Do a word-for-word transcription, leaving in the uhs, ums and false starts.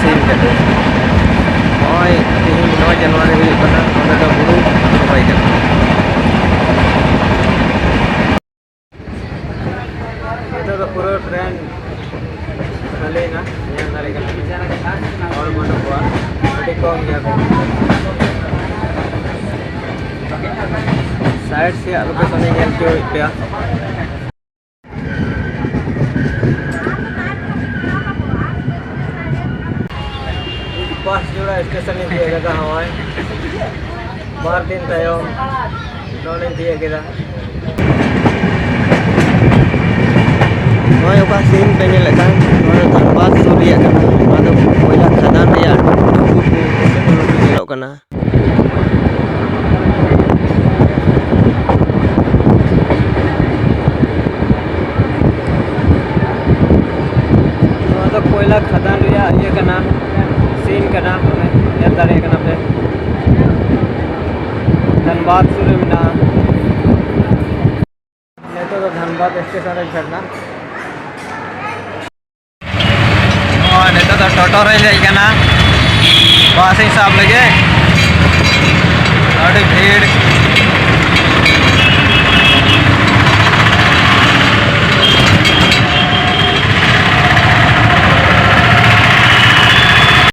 ᱥᱤᱱ ᱠᱟᱱᱟ᱾ ᱱᱚᱜᱼᱚᱭ ᱛᱮᱦᱮᱧ ᱱᱚᱭ ᱡᱟᱱᱩᱣᱟᱨᱤ ᱦᱩᱭᱩᱜ ᱠᱟᱱᱟ, ᱱᱚᱰᱮ ᱫᱚ ᱦᱩᱲᱩ ᱨᱚᱦᱚᱭ ᱠᱟᱱᱟ᱾ ᱱᱤᱛᱚᱜ ᱫᱚ ᱯᱩᱨᱟᱹ ᱴᱨᱮᱱ ᱠᱷᱟᱹᱞᱤᱭᱮᱱᱟ, ᱧᱮᱞ ᱫᱟᱲᱮᱭᱟᱜ ᱠᱟᱱᱟ᱾ ᱦᱚᱲ ᱵᱟᱹᱱᱩᱜ ᱠᱚᱣᱟ, ᱟᱹᱰᱤ ᱠᱚᱢ ᱜᱮᱭᱟ ᱠᱚ᱾ ᱥᱟᱭᱤᱰ ᱥᱮᱭᱟᱜ ᱞᱳᱠᱮᱥᱚᱱ ᱤᱧ ᱧᱮᱞ ᱦᱚᱪᱚᱭᱮᱫ ᱯᱮᱭᱟ᱾ ᱯᱟᱸᱪ ᱡᱳᱲᱟ ᱥᱴᱮᱥᱚᱱ ᱤᱧ ᱛᱤᱭᱳᱜ ᱠᱮᱫᱟ, ᱦᱳᱭ᱾ ᱵᱟᱨ ᱫᱤᱱ ᱛᱟᱭᱚᱢ ᱱᱚᱰᱮᱧ ᱛᱤᱭᱳᱜ ᱠᱮᱫᱟ᱾ ᱱᱚᱜᱼᱚᱭ ᱚᱠᱟ ᱥᱤᱱ ᱯᱮ ᱧᱮᱞᱮᱫ ᱠᱟᱱ, ᱱᱚᱣᱟ ᱫᱚ ᱫᱷᱟᱱᱵᱟᱫᱽ ᱥᱩᱨ ᱨᱮᱭᱟᱜ ᱠᱟᱱᱟ᱾ ᱱᱚᱣᱟ ᱫᱚ ᱠᱚᱭᱞᱟ ᱠᱷᱟᱫᱟᱱ ᱨᱮᱭᱟᱜ ᱰᱷᱩᱢᱯᱩ ᱠᱚ ᱧᱮᱞᱚᱜ ᱠᱟᱱᱟ᱾ ᱱᱚᱣᱟ ᱫᱚ ᱠᱚᱭᱞᱟ ᱠᱷᱟᱫᱟᱱ ᱨᱮᱭᱟᱜ ᱤᱭᱟᱹ ᱠᱟᱱᱟ, ᱥᱤᱱ ᱠᱟᱱᱟ, ᱧᱮᱞ ᱫᱟᱲᱮᱭᱟᱜ ᱠᱟᱱᱟ ᱯᱮ᱾ ᱫᱷᱟᱱᱵᱟᱫᱽ ᱥᱩᱨ ᱨᱮ ᱢᱮᱱᱟᱜᱼᱟ᱾ ᱱᱤᱛᱚᱜ ᱫᱚ ᱫᱷᱟᱱᱵᱟᱫᱽ ᱥᱴᱮᱥᱚᱱ ᱨᱮ ᱯᱷᱮᱰ ᱮᱱᱟ᱾ ᱱᱚᱜᱼᱚᱭ ᱱᱤᱛᱚᱜ ᱫᱚ ᱴᱳᱴᱳ ᱨᱮ ᱫᱮᱡ ᱠᱟᱱᱟ, ᱵᱟᱥ ᱤᱧ ᱥᱟᱵ ᱞᱟᱹᱜᱤᱫ᱾ ᱟᱹᱰᱤ ᱵᱷᱤᱲ᱾